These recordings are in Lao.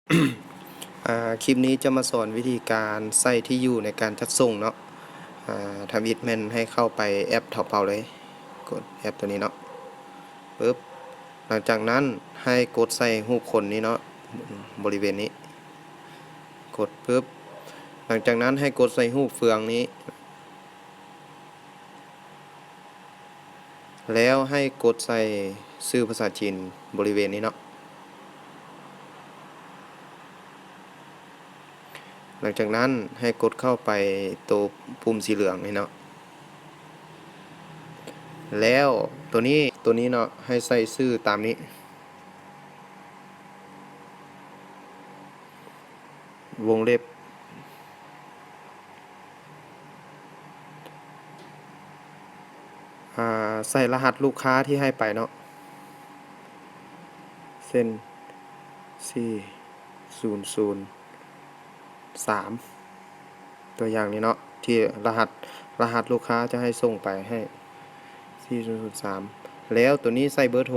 ອ່າ ຄລິບນີ້ຈະມາສອນວິທີການໃສ່ທີ່ຢູ່ໃນການຈັດສົ່ງເນາະ. ອ່າ ທຳອິດແມ່ນໃຫ້ເຂົ້າໄປແອັບເຖົາເປົາເລີຍ, ກົດແອັບຕົວນີ້ເນາະ ປຶບ. ຫຼັງຈາກນັ້ນໃຫ້ກົດໃສ່ຮູບຄົນນີ້ເນາະ, ບໍລິເວນນີ້ ກົດປຶບ. ຫຼັງຈາກນັ້ນໃຫ້ກົດໃສ່ຮູບເຟືອງນີ້ ແລ້ວໃຫ້ກົດໃສ່ຊື່ພາສາຈີນບໍລິເວນນີ້ເນາະ. ຫຼັງຈາກນັ້ນໃຫ້ກົດເຂົ້າໄປໂຕປຸ່ມສີເຫຼືອງນີ້ເນາະ ແລ້ວໂຕນີ້ ໂຕນີ້ເນາະ ໃຫ້ໃສ່ຊື່ຕາມນີ້ ວົງເລັບ ອ່າ ໃສ່ລະຫັດລູກຄ້າທີ່ໃຫ້ໄປເນາະ ເຊັ່ນ ສີ່ສູນສູນສາມ ຕົວຢ່າງນີ້ເນາະ ທີ່ລະຫັດ ລະຫັດລູກຄ້າຈະໃຫ້ສົ່ງໄປໃຫ້ ສີ່ສູນສູນສາມ ແລ້ວໂຕນີ້ໃສ່ເບີໂທ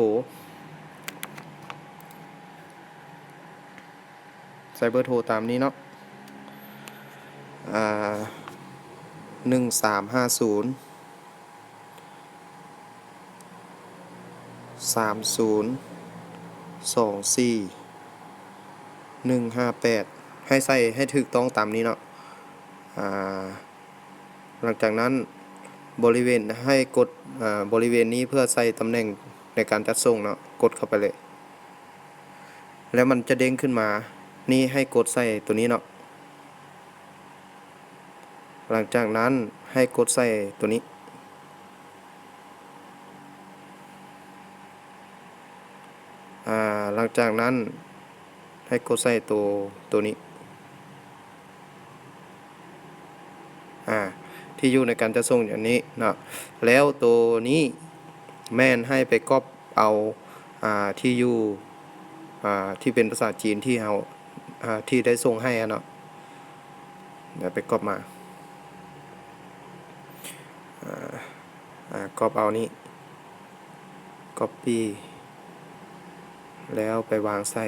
ໃສ່ເບີໂທຕາມນີ້ເນາະ ອ່າ ໜຶ່ງສາມຫ້າສູນ ສາມສູນ ສອງສີ່ ໜຶ່ງຫ້າແປດ ໃຫ້ໃສ່ໃຫ້ຖືກຕ້ອງຕາມນີ້ເນາະ. ອ່າ ຫຼັງຈາກນັ້ນ ບໍລິເວນ ໃຫ້ກົດ ອ່າ ບໍລິເວນນີ້ເພື່ອໃສ່ຕຳແໜ່ງໃນການຈັດສົ່ງເນາະ ກົດເຂົ້າໄປເລີຍ ແລ້ວມັນຈະເດ້ງຂຶ້ນມາ ນີ້ໃຫ້ກົດໃສ່ໂຕນີ້ເນາະ. ຫຼັງຈາກນັ້ນໃຫ້ກົດໃສ່ໂຕນີ້ ອ່າ ຫຼັງຈາກນັ້ນໃຫ້ກົດໃສ່ໂຕ ໂຕນີ້ ອ່າ ທີ່ຢູ່ໃນການຈັດສົ່ງອັນນີ້ເນາະ ແລ້ວໂຕນີ້ແມ່ນໃຫ້ໄປກັອບເອົາ ອ່າ ທີ່ຢູ່ ອ່າ ທີ່ເປັນພາສາຈີນທີ່ເຮົາ ອ່າ ທີ່ໄດ້ສົ່ງໃຫ້ຫັ້ນເນາະ ດຽວໄປກັອບມາ ອ່າ ອ່າ ກັອບເອົານີ້ ກັອບປີ້ ແລ້ວໄປວາງໃສ່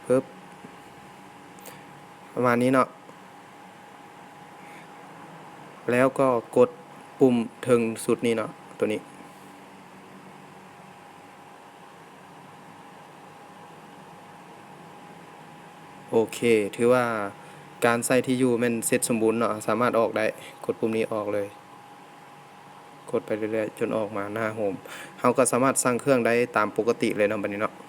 ປຶບ ປະມານນີ້ເນາະ ແລ້ວກໍກົດປຸ່ມເທິງສຸດນີ້ເນາະ ໂຕນີ້. ໂອເຄ ຖືວ່າການໃສ່ທີ່ຢູ່ແມ່ນເສັດສົມບູນເນາະ ສາມາດອອກໄດ້ ກົດປຸ່ມນີ້ອອກເລີຍ ກົດໄປເລື້ອຍໆ ຈົນອອກມາໜ້າໂຮມ ເຮົາກໍສາມາດສັ່ງເຄື່ອງໄດ້ຕາມປົກກະຕິເລີຍເນາະ ບັດນີ້ເນາະ.